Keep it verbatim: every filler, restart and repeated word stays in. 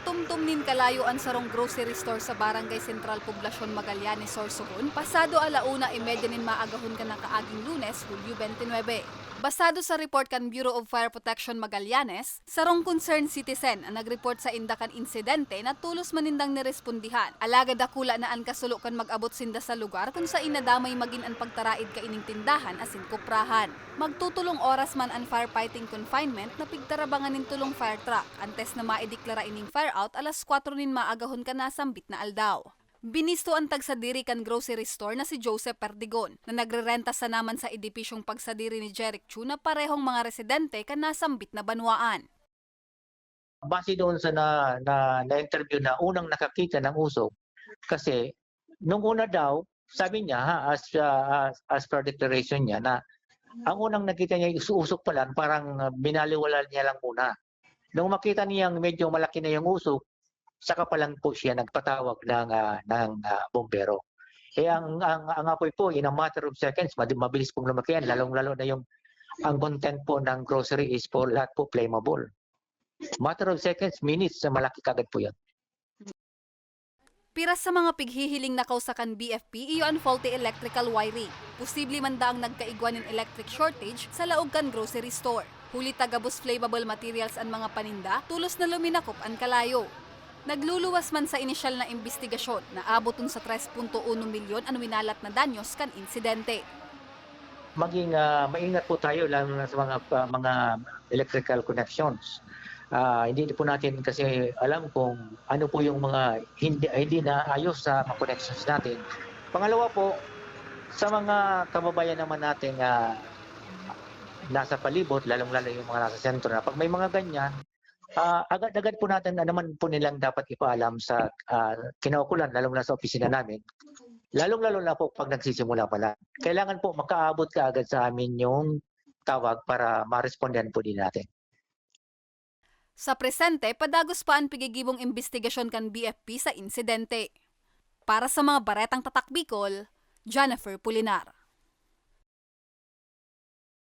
Tumtom nin kalayo an sarong grocery store sa Barangay Central, Poblacion, Magallanes, Sorsogon, pasado ala una y media nin maagahon kan nakaaging Lunes, Hulyo twenty-nine. Basado sa report kan Bureau of Fire Protection Magallanes, sarong concerned citizen an nag-report sainda kan insidente na tolos man nindang nirespondihan. Alagad dakula na an kasulo kan mag-abot sinda sa lugar kun saen nadamay magin an pagtaraid kaining tindahan asin kuprahan. Magtutolong oras man an firefighting confinement na pigtarabangan nin tolong fire truck antes na maideklara ining fire out alas kwatro nin maagahon kan nasambit na aldaw. Binisto an tagsadiri kan grocery store na si Joseph Perdigon, na nagrerenta sana man sa edipisyong pagsadiri ni Jeric Chu na parehong mga residente kan nasambit na banwaan. Base doon sa na, na, na-interview na unang nakakita ng usok, kasi nung una daw, sabi niya, ha, as, ah, as, as per declaration niya, na ang unang nakita niya, is-, usok pa lang, parang, ah, binaliwala niya lang muna. Nung makita niyang medyo malaki na yung usok, saka pa lang po siya nagpatawag ng, ah, ng, ah, bombero. Eh, ang, ang, ang apoy po, in a matter of seconds, mad-, mabilis pong lumaki yan, lalong-lalo na yung, ang content po ng grocery is po, lahat po flammable. Matter of seconds, minutes, malaki kagad po yan. Piras sa mga pighihiling na kausakan B F P iyo an faulty electrical wiring. Posible man daang nagkaigwa nin electric shortage sa laog kan grocery store. Huli ta gabos flammable materials an mga paninda, tolos na luminakop an kalayo. Nagluluwas man sa inisyal na imbestigasyon, naabot sa tres punto uno milyon an winalat na danyos kan insidente. Maging, ah, maingat po tayo, lalo na sa mga, pa-, mga electrical connections. Ah, hindi po natin kasi alam kung ano po yung mga hindi, hindi naayos sa mga connections natin. Pangalawa po, sa mga kababayan naman natin na nasa palibot, lalong-lalo yung mga nasa sentro, na pag may mga ganyan, ah, agad-agad po natin, ah, naman po nilang dapat ipaalam sa, ah, kinaukulan, lalong na sa opisina namin. Lalong-lalo na po pag nagsisimula pa lang. Kailangan po makaabot kaagad sa amin yung tawag para marespondihan po din natin. Sa presente, padagos pa an pigigibong imbestigasyon kan B F P sa insidente. Para sa mga baretang Tatak Bicol, Jennifer Pulinar.